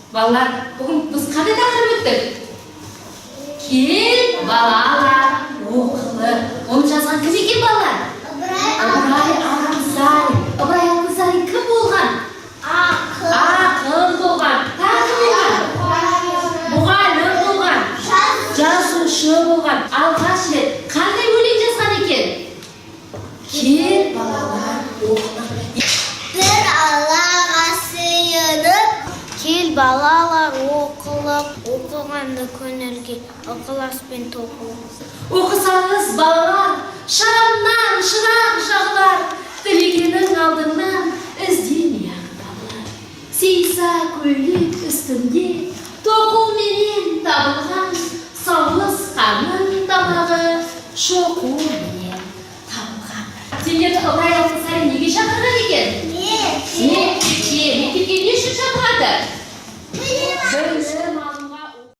Балалар, бүгін біз қандай тақырып өттік? «Кел, балалар, оқылы». Оны жазған кім екен, балалар? Ыбырай Алтынсарин. Ыбырай Алтынсарин кім болған? Ақын болған. Тағы кім болған? Мұғалім болған, жазушы болған. Алғаш рет қандай өлең жазған екен? «Кел, балалар, оқылы». Бір Аллаға сыйынып. Кел, балалар, оқылық, оқығанды көңілге ықыласпен тоқылық. Оқысаңыз, балалар, шамнан шырақ жағылар, тілегенің алдыңнан іздемей ақ табылар. Сейса көйлек үстінде тоқуменен табылған, сауысқанның тамағы шоқуменен табылған. Сендерді Ыбырай Алтынсарин неге шақырған екен? Мектепке. Мектепке не үшін шақырады? Білім.